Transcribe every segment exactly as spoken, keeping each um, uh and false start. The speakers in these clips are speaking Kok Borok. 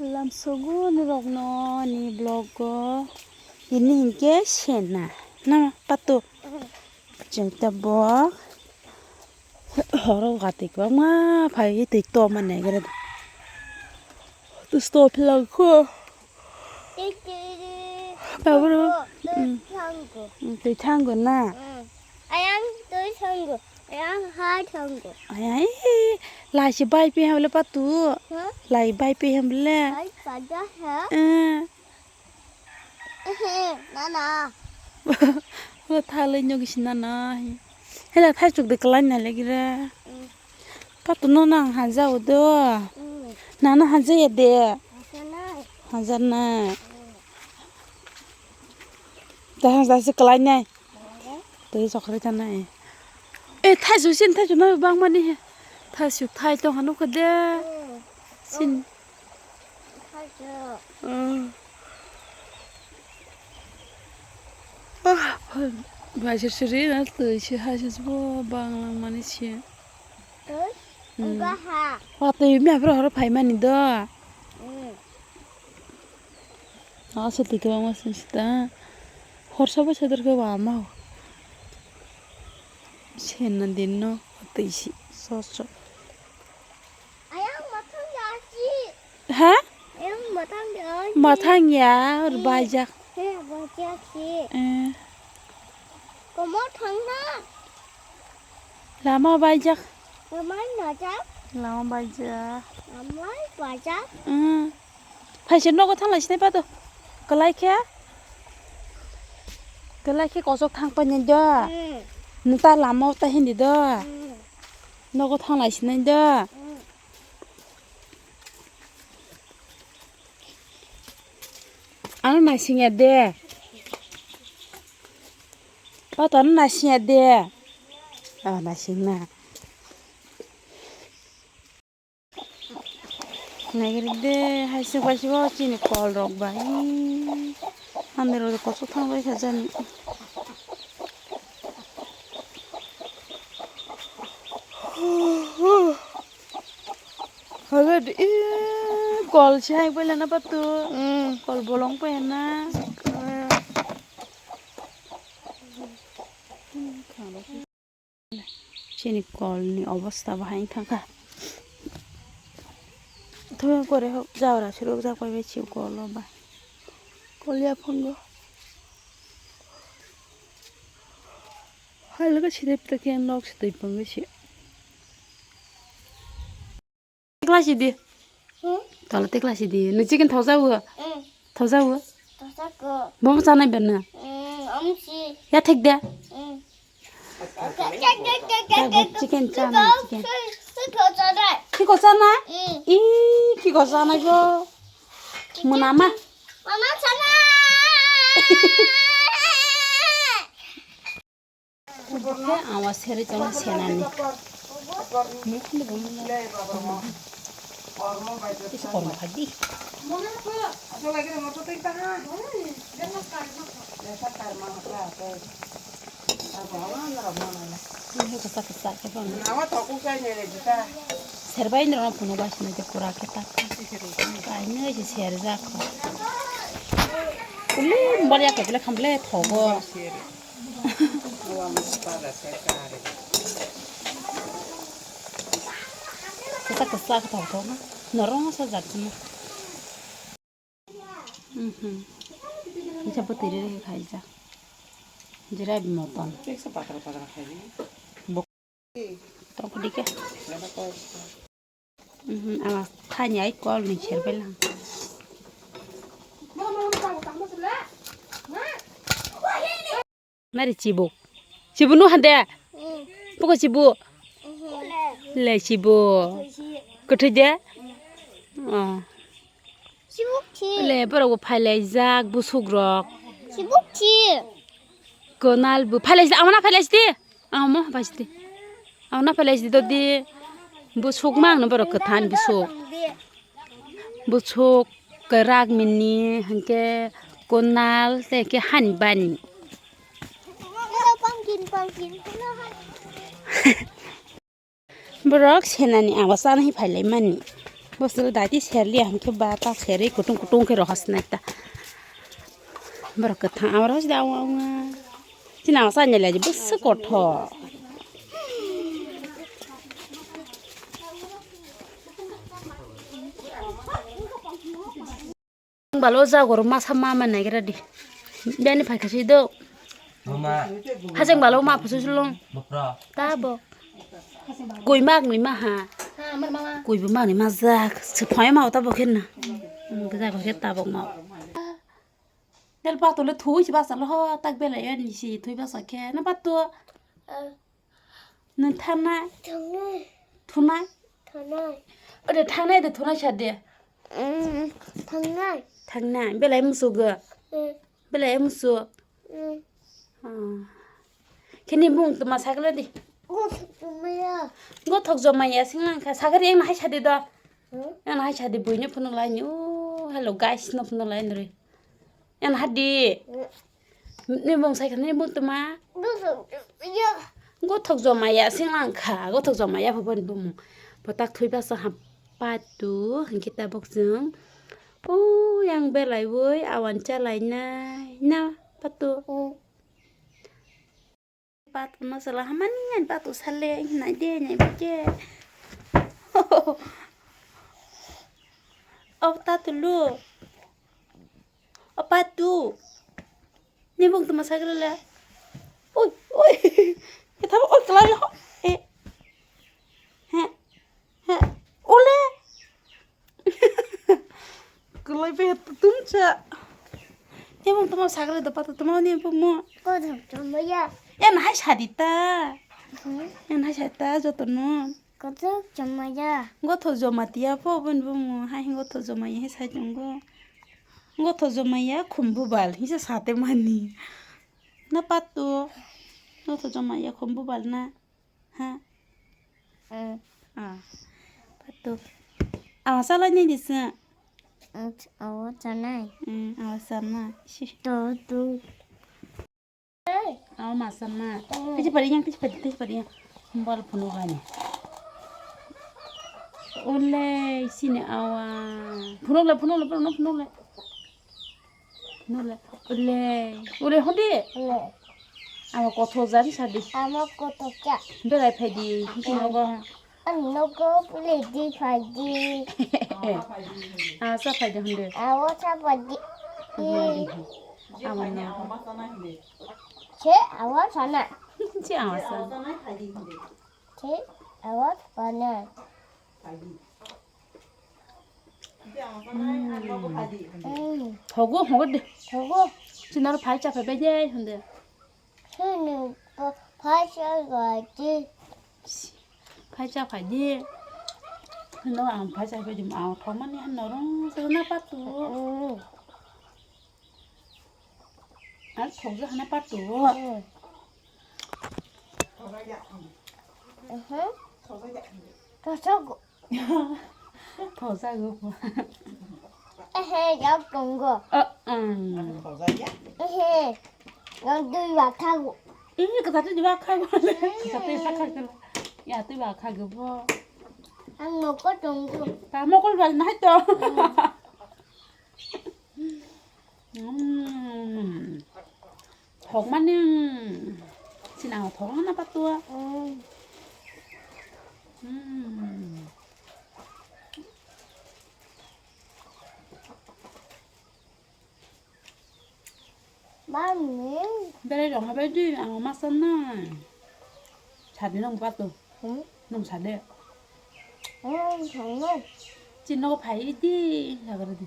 Lamsogo norokno ni vlog o ini hinkhe sena na patu chwng tabok horo watwi kwbangma phaiwi twi tongma naigra to stop langkho. Baburu. Twi thango na. Ayang twi thango. Ayang hai thango. Ayang, ee, lai se bai pe ham le patu. Huh? Lai bai pe ham le. Lai pada ha? Eh. Nana. Lo thalai nyogi si nana. Hela thai chuk de kalai na legi ra. Mm. Patu no nang haja o do. Mm. Nana haja ya de. Haja nai. Haja nai. Mm. Dah, dah, si kalai nai. Tei chokrai ta nai. Eh, thaisu sin, thaisu nai bang mani he. Thaisu thai tong hanu kade. Sin. Hmm. Ah, bai sir siri na tei si hai si bo bang lang mani si. Hmm. Wa tei mi afro horo phai mani do. Hmm. Asa twi kwbangma song sita. Horsa bai sadar khe wama o. Senna dinno twi si so so. Ayang mathang ya si. Ha? Ayang mathang ya si. Mathang ya, hmm, baijak. He, baijak si. Eh. Komo thangna. Lama baijak. Lama baijak. Lama baijak. Lama baijak. Hmm. Phaisa nogo thang lai sinai pado. Kalai khe. Kalai khe kosok thang painai do. Hmm. Nota lama ta hindi do. Hmm. Nogo thang lai sinai do. Hmm. Ano naising ya de. Pato ano naising ya de. Oh, naising na. Naigiri de, hai se bai se bo chini kol rok bai. Hamya rok koso thang bai kha jani. Haga de, eh, kol se hai bai lana patu. Mm. Kol bolong pai na. Mm. Chini kol ni obostha bahai wng thangkha. Thwng kore hok jabra surok jak pai bai si kol o ba. Kol ya phungo. Hai logo sirip ta khe nok si twi phungo si. Tikla sidi. Hmm? Tala tikla sidi. Nung chicken thaujago? Hmm. Thaujago? Thaujago. Bomo chanai berna? Hmm, amsi. Ya thik de? Hmm. Chicken chanai, chicken. Kiko chanai? Hmm. Ih, kiko chanai go? Munama? Mama chanai. Khe awa seri tong senani. Mukhundo bono. Is kormo khadi. Kisa kisa khe bono. Serbai nrok phunuk bai sinai de pura khe ta. Kainwi se serjak. Uli bol ya khe bele kham bele thogo. Kwchak kwchak thok thok no. Norok sajak sini. Mhm. Kisa bwtwi rw khaijak. Jirai moton. Tongkha dikhe. Mhm, ama thani ai kol ni serbai lang. Nari chibu. Chibu nu hande. Puko chibu. Le chibu. Kwthwi de. Oh. Chibuk thi. Le borok bo phailaijak busuk rok. Chibuk thi. Konal bo phailaijak, amana phailaijak di. Amo phailaijak di. Amana phailaijak di dodi. Busuk mang no borok kwthan busuk. Busuk kwrak mini hwnkhe konal tei khe hani bani. Pumpkin, pumpkin. Borok senani abo chana hai phailaimani. Bosol dati serli ang khe ba ta seri kutung kutung khe rohas nai ta. Borok kwthang amar hos da awa awa. Chini awa sa nyali aji bwswk kothok. Balo jagor masa mama nagira di. Bini phaikha si do. Mama. Hajeng balo ma phusu sulung. Bapra. Tabo. Koi mak ni ma ha. Koi bu mak ni ma jak. Se phai ma tabo khen na. Jagor khe tabok ma. Del pa to le thui si basa lo ho tak bele ya ni si thui basa khe na pa to. Nwng thangnai? Thangnai. Thunai? Thangnai. Ode thangnai de thunai sa de. Mm, thangnai. Thangnai. Belai musugo? Mm. Belai musu? Mm. Ah. Kini bung tuma sakle di. Gothok jomaya. Gothok jomaya sing langkha. Sagari yang nahai sadi do. Hmm? Yang nahai sadi buino phunuk lai ni. Oh, hello guys, no phunuk lai ni. Yang hadi. Mm. Ni bung sai khani bung tuma. Gothok jomaya. Gothok jomaya sing langkha. Gothok jomaya pho boni bumung. Botak thui basa ham patu hingke tabok jeng. Oh, yang belai woi awan chalai nai. Na patu. Mm. Patu no sala hamani yan patu sale nai de nai bike. Oh, tatu lu. Apa tu? Ni bung tuma sagre le. Oi, oi. Kita oi kelai lo. Eh. He. He. Ole. Kelai pe tum cha. Ni bung tuma sagre do patu tuma ni bung mo. Ko thok tuma ya. Ya nahai sadita. Hmm? Ya nahai sadita joto no. Gothok jomaya. Gothok jomatia pho boni bumung hai gothok jomaya he sai tongo. Gothok jomaya khumbu bal hisa sate mani. Na patu. Gothok jomaya khumbu bal na. Ha. Mm. Ah. Patu. Awa salai ni disa. Mm, awa sanai. Mm, awa sana. Shi. To tu. Aw masa ma. Tiji pari yang, tiji pari, tiji pari yang. Bol phunuk hai ni. Ole, sini awa. Phunuk le, phunuk le, phunuk, phunuk le. Phunuk le. Ole, ole hodi. Awa kothok jani sadi. Ama kothok cha. Berai phai di, sini nogo. Ang nogo pule di phai di. Awa sa phai di hunde. Awa sa phai di. Awa no. Che awa sana. Che awa sa. Che awa sana. Mm. Thogo, thogo de. Thogo. Chinar phai cha phai bai de hunde. Sini phai cha gai de. Phai cha phai de. No ang phai cha phai de ang thomani han norong se na patu. Mm. Ang thokja hana patu. Mm. Mhm. Thosok. Thosa go. Ehe, yak tongo. Ah, um. Ehe, yak dui wa thago. Ih, kata tu dua khago. Kata tu dua khago. Ya tu dua khago bo. Ang moko tongo. Ta moko bal nai to. Mm. Mm. Thok mani, mm, sinang thok na patua. Mm. Mm. Mami. Berai rong habai di, ang masa na. Sadi nang patu. Hmm? Nang sadi. Hmm, sadi. Chino phai di, lagar di.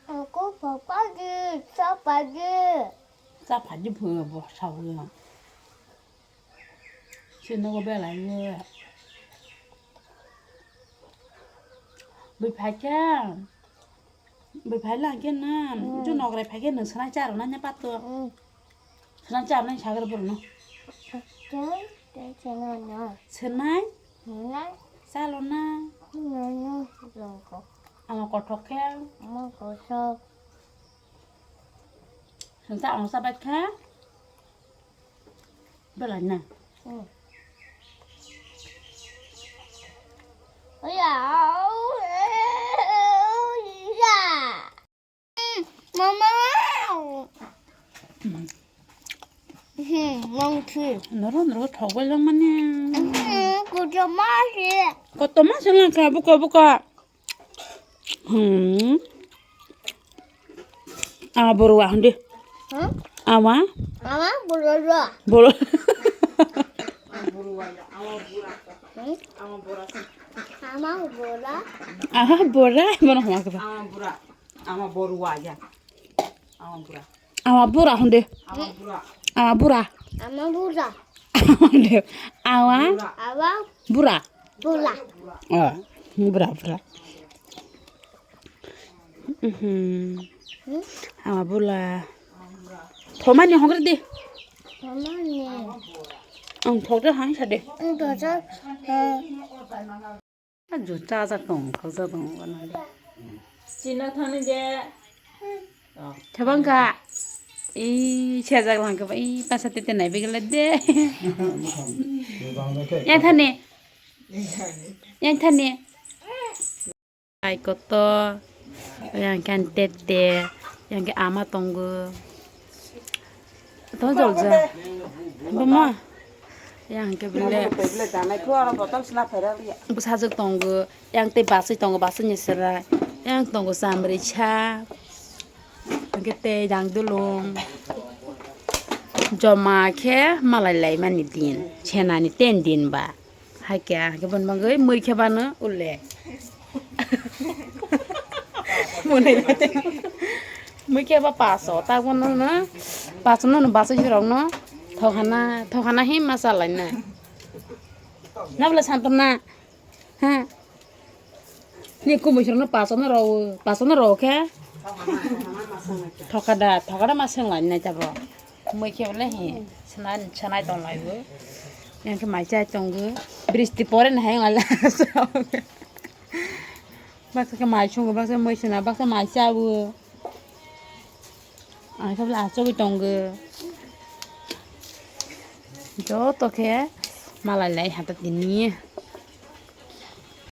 Aku papa di, sapa di. Cha phaji phu bo sawi. Sino go belai ye. Bui phai khe. Bui phai lang khe na. Mm. Ju nograi phai khe nung sanai charo na nya pato. Mm. Sanai charo na sagar bor no. Chai, chai, chai, no, no. Sanai? Sanai. Chalo na. No, no, no, no. Ama kothok khe. Ama kothok. Sengsa ang sabat kha. Belai na. Hmm. Ya. Hmm, nang si. Noro, noro, thok bai lang mani. Hmm, kujo ma si. Koto ma si lang kha, buka, buka. Hmm. Ama borua hundi. Huh? Ama? Ama borua. Boro. Hmm? Ama bora. Aha, bora. Bono homa keba. Ama bora. Ama borua ya. Ama bora. Ama bura hunde. Ama bura. Ama bura. Ama bura. Hunde. Ama. Bura. Ama. Bura. Bura. Oh, bura, bura. Mhm. Hmm? Ama bura. Thomani hongre de. Thomani. Ang thok de hang sa de. Ang thok de. Juta jak tong, khajak tong, wana de. China thani je. Thabang ka. I sejak lang ka, i pasa tete nai begele de. Yang thani. Yang thani. Ai koto. Yang kan tete. Yang ke ama tonggo. To jolja. Buma. Yang ke bile. Bwsajwk tongo. Yang tei baswi tongo, baswi ni sra. Yang tongo chamrisa. Yang ke tei yang dulung. Joma khe malai lai mani din. Senani ten din ba. Hai khe, hai khe bon bagwi mui khe bano ule. Mui khe ba paso, ta bono no, paso no, no baso jirok no, thokana, thokana hi ma salai na. Na bole santom na, ha? Ni kumui sirok no paso no ro, paso no ro khe. Thokada, thokada ma seng lai nai ta bo. Mui khe bole hi, sanai, sanai tong lai bo. Yang khe mai chai tongo. Bristi pore na hai ngal. Baksa khe mai sungo, baksa mui suna, baksa mai chawo. Ang khe bole achugwi tongo. Joto khe malai lai hata tini.